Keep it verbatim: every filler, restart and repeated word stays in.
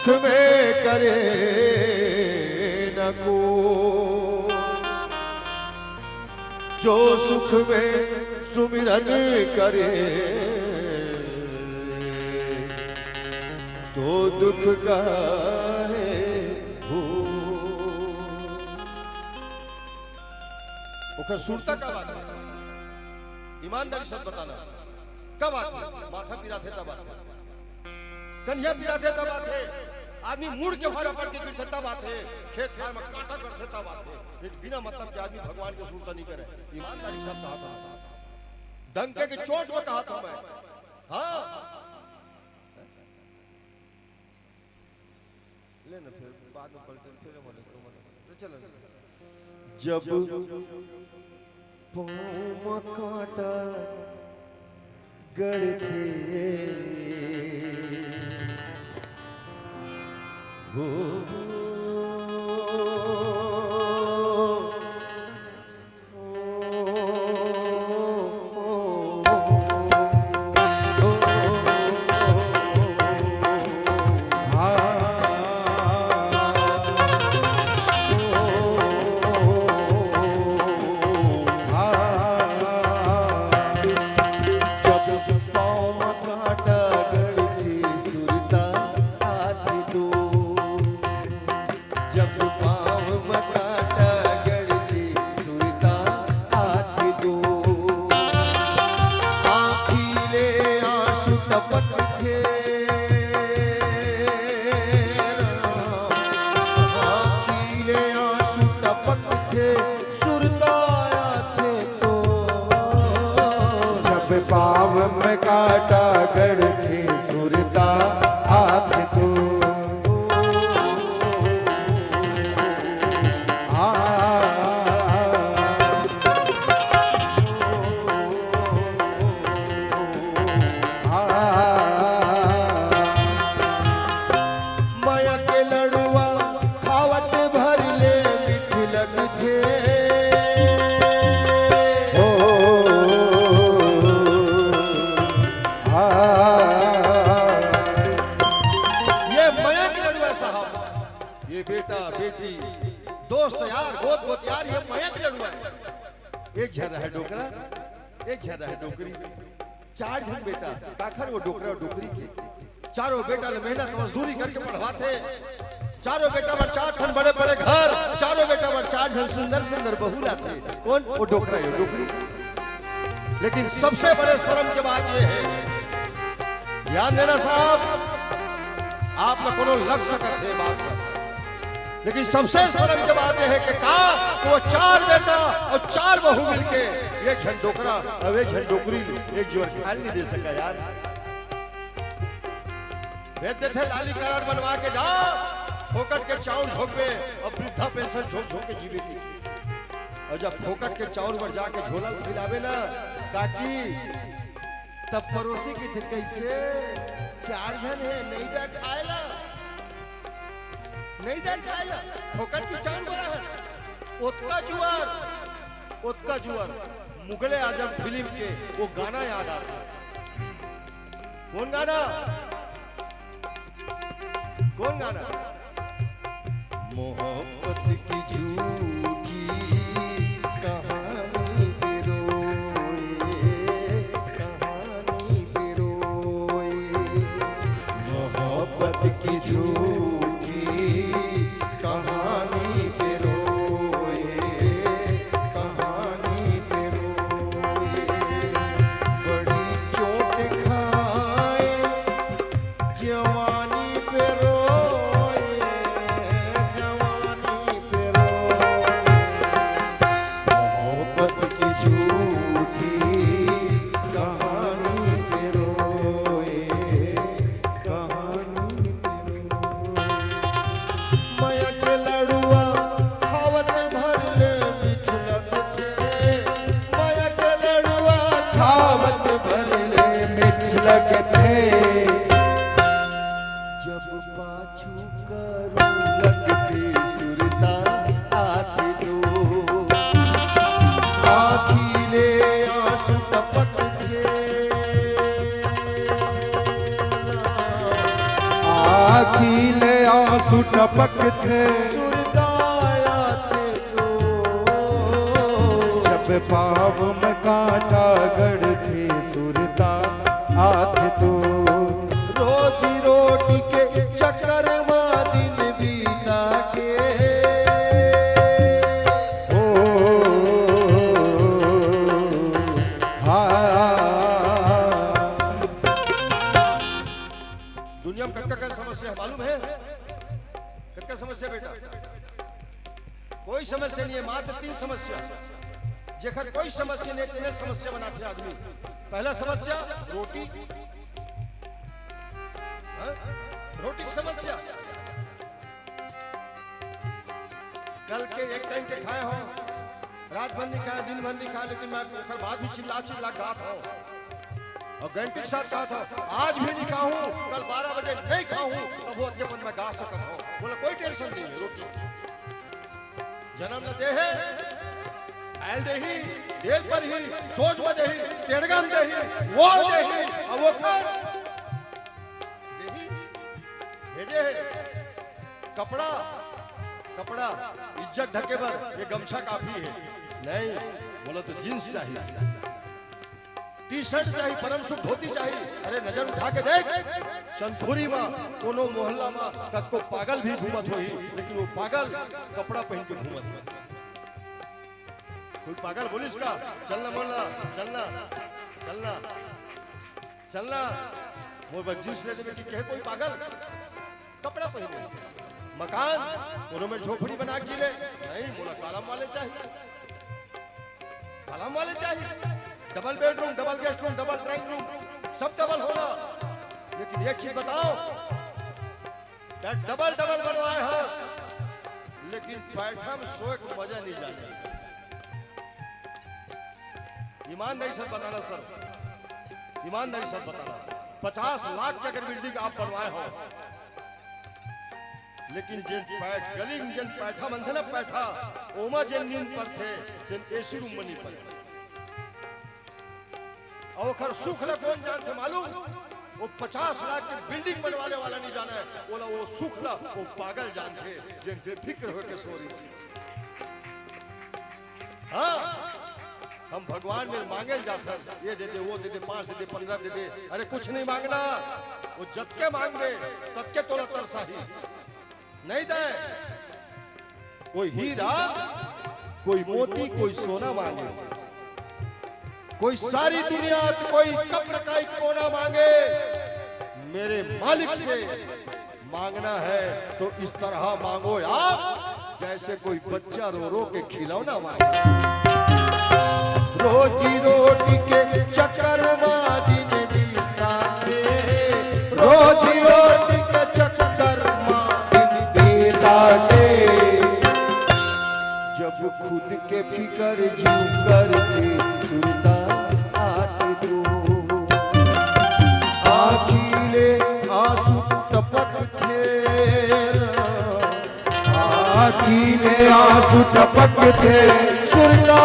में करे न को, जो सुख में सुमिरन करे, तो दुख काहे हो। ओकर सुरता का बात हे? ईमानदारी से बताना, का बात हे? माथा पिराथे तब बात हे, कनिहा पिराथे तब बात हे, आदमी मुड़ के भारा पड़ के गिरथे तब बात हे, खेत खार में कांटा करथे तब बात हे। नहीं तो बिना मतलब के आदमी भगवान के सुरता नहीं करे। ईमानदारी के साथ कहा था, डंके के चोट में कहा था मैं। हाँ, ले ना, फिर बाद में पलटे, फिर बोले तो मत। ले चल। जब पाँव म कांटा गड़थे हो, जब पाँव म कांटा गड़थे, सुरता आथे दो। आँखी ले आँसू टपकथे, आँखी ले आँसू टपकथे, सुरता आथे तो। जब पाँव म कांटा गड़थे, सुरता आथे तो। आ, आ, मया के लड़ुआ खावत भर ले मीठ लगथे। ओ, आ, ये मया के लड़ुआ साहब, ये बेटा, बेटी, दोस्त, यार, गोत, गोत, यार, ये मया के लड़ुआ हे। एक झन रहे डोकरा, एक झन रहे डोकरी। चार झन बेटा, काखर वो डोकरा, डोकरी के। चारों बेटा ल मेहनत मजदूरी करके पढ़वाथे। चारों बेटा बर चार ठन बड़े-बड़े घर, चारों बेटा बर चार झन सुंदर-सुंदर बहू लाथे। कोन? वो डोकरा, ये डोकरी। लेकिन सबसे बड़े शर्म के बात ये हे, ध्यान देना साहब, आप में कोनो लग सकत हे बात में, लेकिन सबसे शर्म के बात ये हे कि का वो चार बेटा अउ चार बहू मिलके एक झन डोकरा अउ एक झन डोकरी ल एक जुवर खाए ल नहीं दे सका यार। भेज देथे लाली कार्ड बनवा के जा, फोकट के चाउर झोंकबे अउ वृद्धा पेंशन झोंक झोंक के जीबे की। अउ जब फोकट के चाउर बर जाके झोला ल फैलाबे ना, काकी, तब परोसी कहिथे, "कइसे? चार झन हे, नइ दे खाए ला? नइ दे खाए ला? फोकट के चाउर बर हे।" ओतका जुवर, ओतका जुवर, मुगले आजम फिल्म के वो गाना याद आथे। कोन गाना? कोन गाना? मोहब्बत की झूठी कहानी पे रोए, कहानी पे रोए। मोहब्बत की झूठी कहानी पे रोए, कहानी पे रोए। बड़ी चोट खाए जवानी पे रोए, जवानी पे रोए। मोहब्बत की झूठी कहानी पे रोए, कहानी पे रोए। मया के लड़ुआ खावत भर ले मीठ लगथे। मया के लड़ुआ खावत भर ले मीठ लगथे। जब पाछू करू लगथे सुरता आथे दो। आँखी ले आँसू टपकथे। आँखी ले टपकथे। सुरता आथे तो। जब पाँव म कांटा गड़थे, सुरता आथे तो। रोजी रोटी के चक्कर म दिन बीता के। ओ, हाँ। दुनिया में कतका कन समस्या हे मालूम हे? कतका समस्या बेटा? कोई समस्या नहीं हे, मात्र तीन समस्या। जेकर कोई समस्या नहीं हे, तेने समस्या बनाथे आदमी। पहला समस्या रोटी, हाँ? रोटी की समस्या। कल के एक टाइम के खाए हो, रात भर नहीं खाया, दिन भर नहीं खाया, लेकिन मैं ओकर बाद भी चिल्ला चिल्ला गात हो और गारंटी के साथ गात हो, आज भी नहीं खाऊं, कल बारह बजे नहीं खाऊं, तब वो अतके पन मैं गा सकत हो। बोला कोई टेंशन नहीं हे, रोटी। जनम ल देहे, आयल देही, देल परही, सोच म देही, टेड़गा म देही, वोर देही, अब वो कर देही, भेजे हे। कपड़ा, कपड़ा, इज्जत ढके बर ये गमछा काफी हे। नहीं, बोला तो जींस चाहिए, टी शर्ट चाहिए, परम सुख धोती चाहिए। अरे नजर उठा के देख, चंदखुरी म, कोनो मोहल्ला म कतको पागल भी घूमत होही, लेकिन वो पागल कपड़ा पहन के घूमत होही। कोई पागल बोलिस का? चलना मोहल्ला, चलना, चलना, चलना। मोर बर जींस ले देबे कि कहे कोई पागल? कपड़ा पहने, मकान, कोनो में झोपड़ी बना के जी ले। नहीं, मोला कॉलम वाले चाहिए, कॉलम वाले चाहिए। Double bedroom, double guest room, double drawing room, सब डबल होला। लेकिन एक चीज बताओ, डबल डबल बनवाए हस, लेकिन पैठा में सोए के मजा नहीं जाने। ईमानदारी से बताना सर, ईमानदारी से बताना, पचास लाख के अगर बिल्डिंग आप बनवाए हो, लेकिन जेन पै-, गली में जेन पैठा बनथे ना, पैठा, ओमा जेन नींद पड़थे, तेन एसी रूम में नहीं पड़थे। अउ ओखर सुख ला कोन जानथे मालूम? वो पचास लाख के बिल्डिंग बनवाने वाला नहीं जाने, ओला वो सुख ला वो पागल जानथे, जेन बेफिक्र होके सो रही। हाँ, हम भगवान में मांगे ल जाथन, ये दे दे, वो दे दे, पाँच दे दे, पन्द्रह दे दे, अरे कुछ नहीं मांगना, वो जतके मांगबे, ततके तोला तरसाही। नहीं दे, कोई हीरा, कोई मोती, कोई सोना मांगे, कोई सारी दुनिया, कोई कब्र का एक कोना मांगे, मेरे मालिक से मांगना है तो इस तरह मांगो आप, जैसे कोई बच्चा रो रो के खिलौना मांगे। रोजी रोटी के चक्कर मा दिन बीता के, रोजी रोटी के चक्कर मा दिन बीता के, जब खुद के फिकर जू करथे सुरता आथे तो। आँखी ले आंसू टपक थे, आँखी ले आंसू टपक थे, सुरता